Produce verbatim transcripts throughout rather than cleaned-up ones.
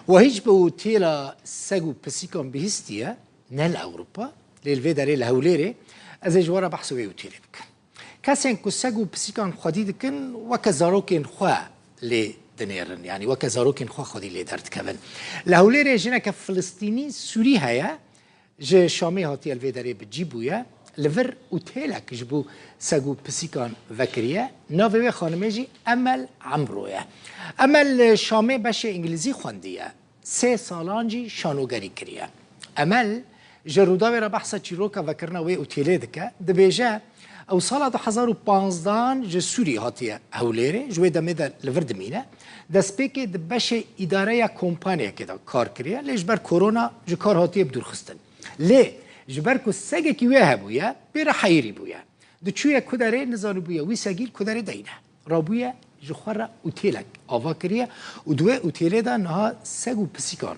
We hîç bi otêla seg û pisîkan bihîstiye, ne li Ewropa, lê li vê derê li Hewlêrê, ez ê ji we re behsa wê otêlê bikim. Kesên ku seg û pisîkan xwedî dikin, weke zarokên xwe lê dinêrin, yanî weke zarokên xwe xwedî lê derdikevin. Li Hewlêrê jineke Filistînî Sûrî heye, ji Şamê hatiye li vê derê bi cî bûye. Li vir otêlek ji bo seg û pisîkan vekiriye. Navê wê xanimê jî Emel Emro ye. Emel li Şamê beşê îngilîzî xwendiye. Sê salan jî şanogerî kiriye. Emel ji Rûdawê re behsa çîroka vekirina wê otêlê dike. Dibêje, ew sala du hezar û panzdehan ji Sûriyê hatiye Hewlêrê, ji wê demê de li vir dimîne. Destpêkê di beşê îdareya kompaniyekê de kar kiriye, lê ji ber korona ji kar hatiye bidûrxistin. Lê ji ber ku segekî wê hebûye, pê re heyirî bûye. Diçûye ku derê, nizanibûye wî segî li ku derê deyne. Rabûye ji xwe re otêlek ava kiriye û di wê otêlê de niha seg û pisîkan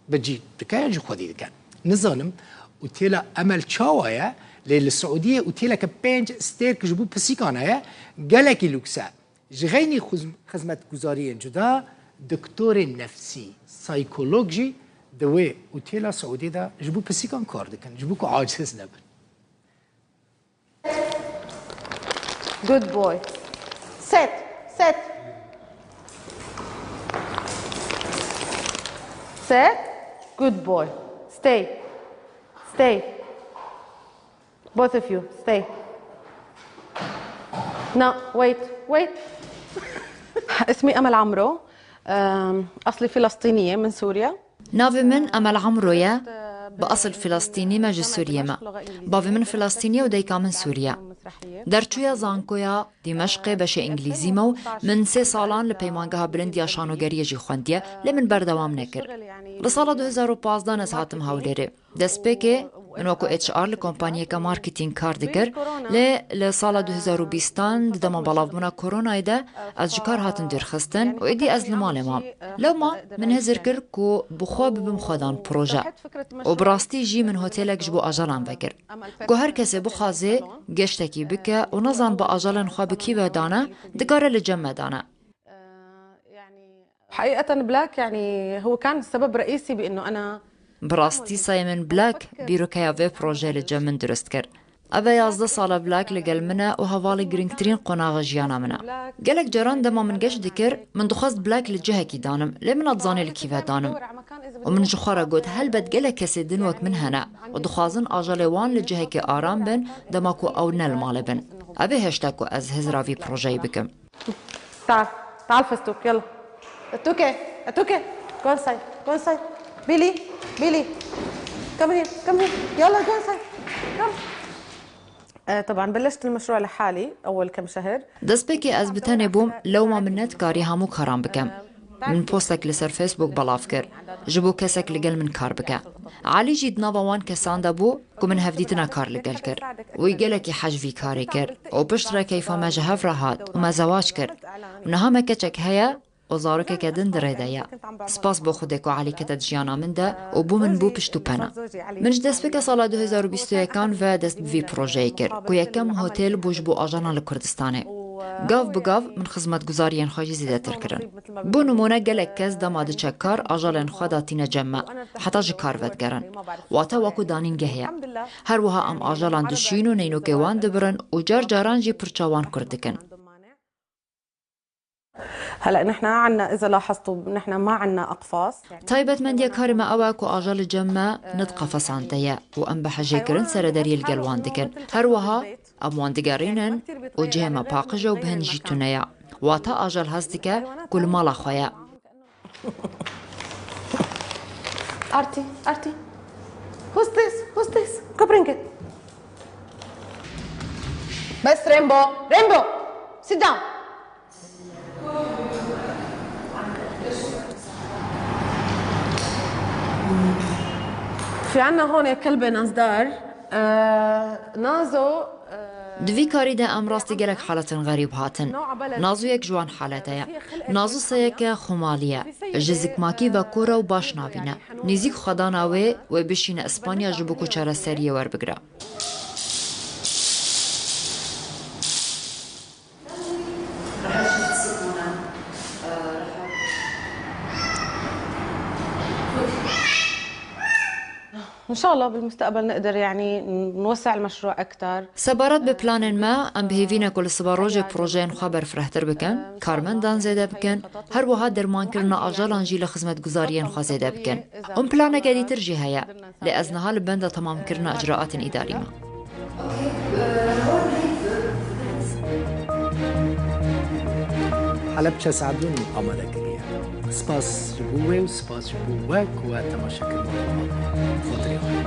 bi cî dike, ji xwedî dike. Nizanim otêla Emel çawa ye, lê li Siûdiyê otêleke pênc stêrk ji bo pisîkan heye, gelekî lûks e. Ji xeynî xuz-, xizmetguzariyên cuda, doktorên nefsî, saykolog jî di wê otêla Siûdî de ji bo pisîkan kar dikin, ji bo ku aciz nebin. Good boy. Sit. Sit. Sit. Good boy. Stay. Stay. Both of you, stay. No, wait, wait. اسمي أمل عمرو. أم، أصلي فلسطينية من سوريا. Navê min Emel Amro ye. Bi esil Filistînî me, ji Sûriyê me. Bavê min Filistînî ye û dayika min Sûrî ye. Derçûya zankoya Dîmeşqê beşê îngilîzî me û min sê salan li Peymangeha Bilind ya Şanogeriyê jî xwendiye, lê min berdewam nekir. Li sala du hezar û pazdeh ez hatim Hewlêrê. Destpêkê min wekî H R li kompaniyeke marketing kar dikir, lê li sala du hezar û bîstan di dema belavbûna koronayê de ez ji kar hatim dûrxistin û êdî ez li malê mam. Lewma min hizir kir ku bi xwe bibim xwedan proje. Û bi rastî jî min hotelek ji bo ajalan vekir. Ku her kesê bixwaze geştekî bike û nezan bi ajalên xwe bi kî ve dane, dikare li cem me dane. حقيقة بلاك يعني هو كان سبب رئيسي بإنه أنا Bi rastî sayê min Black bîrokeya vê projeyê li cem min dirust kir. Ev e yazdeh sal e Black li gel min e û hevalê girîngtirîn qonaxa jiyana min e. Gelek caran dema min geş dikir, min dixwest Black li cihekî danim, lê min nedizanî li kî ve danim. Û min ji xwe re got, helbet gelek kesê din wek min hene û dixwazin ajalê wan li cihekî aram bin, dema ku ew ne li malê bin. Ev ê hêşta ku ez hizra vî projeyê bikim. تعال، تعال فستوك، يلا. اتوكي، اتوكي. Go inside، go inside. Billy، Billy. Come here، come here. يلا، go inside. Come. آه، طبعًا بلشت المشروع لحالي أول كم شهر. Destpêkê ez bi tenê bûm, lewma min nedikarî hemû karan bikim. Min postek li ser Facebook belav kir, ji bo kesek li gel min kar bike. Elî jî di nava wan kesan de bû ku min hevdîtina kar li gel kir. Wî gelekî hej vî karê kir û piştre keyfa me ji hev re hat û me zewac kir. Û niha me keçek heye û zarokeke din di rê de ye. Spas bo Xwedê ku Elî kete di jiyana min de û bû min bû pişt û pena. Min ji destpêka sala du hezar û bîst û yekan ve dest bi vî projeyê kir, ku yekem hotel bû ji bo ajalan li Kurdistanê. Gav bi gav min xizmetguzariyên xwe jî zêdetir kirin. Bo nimûne, gelek kes dema diçe kar, ajalên xwe datîne cem me, heta ji kar vedigerin. Wate wekû danîngeh ye. Her wiha em ajalan dişîn û neynokê wan dibirin û car caran jî pirça wan kurt dikin. هلا نحن عنا، اذا لاحظتوا، نحن ما عنا اقفاص. Taybetmendiya karê me ew e ku ajalê cem me ne di qefesan de ye û em bi hejêkirin serederiyê li gel wan dikin. Her wiha em wan digerînin û cihê me paqij e û bi hin jî tune ye. Wate ajal hez dike ku li mala xwe ye. Arti, Arti. Who's this? Who's this? Go bring it. بس Rainbow، Rainbow. Sit down. في عنا هون كلبة نازدار. آه، نازو، آه، Di vî karî de em rastî gelek haletên xerîb hatin. Nazo yek ji wan halete ye. Nazo seyeke xwemalî ye. Ji zikmakî ve kor e û baş navîne. Nêzîk xwedana wê, wê bişîne Îspanya ji bo ku çareseriyê werbigire. إن شاء الله بالمستقبل نقدر يعني نوسع المشروع أكتر. Sebaret bi planên me, em bi hêvî ne ku li sibarojê projeyên xwe berfirehtir bikin, karmendan zêde bikin, her wiha dermankirina ajalan jî li xizmetguzariyên xwe zêde bikin. Em planeke dîtir jî heye, lê ez niha li benda temamkirina icraatên îdarî me. Helebçe Sadûnî amade kiriye. Spas ji bo wê û spas ji bo we ku we temaşe kir. Xatirê xwe.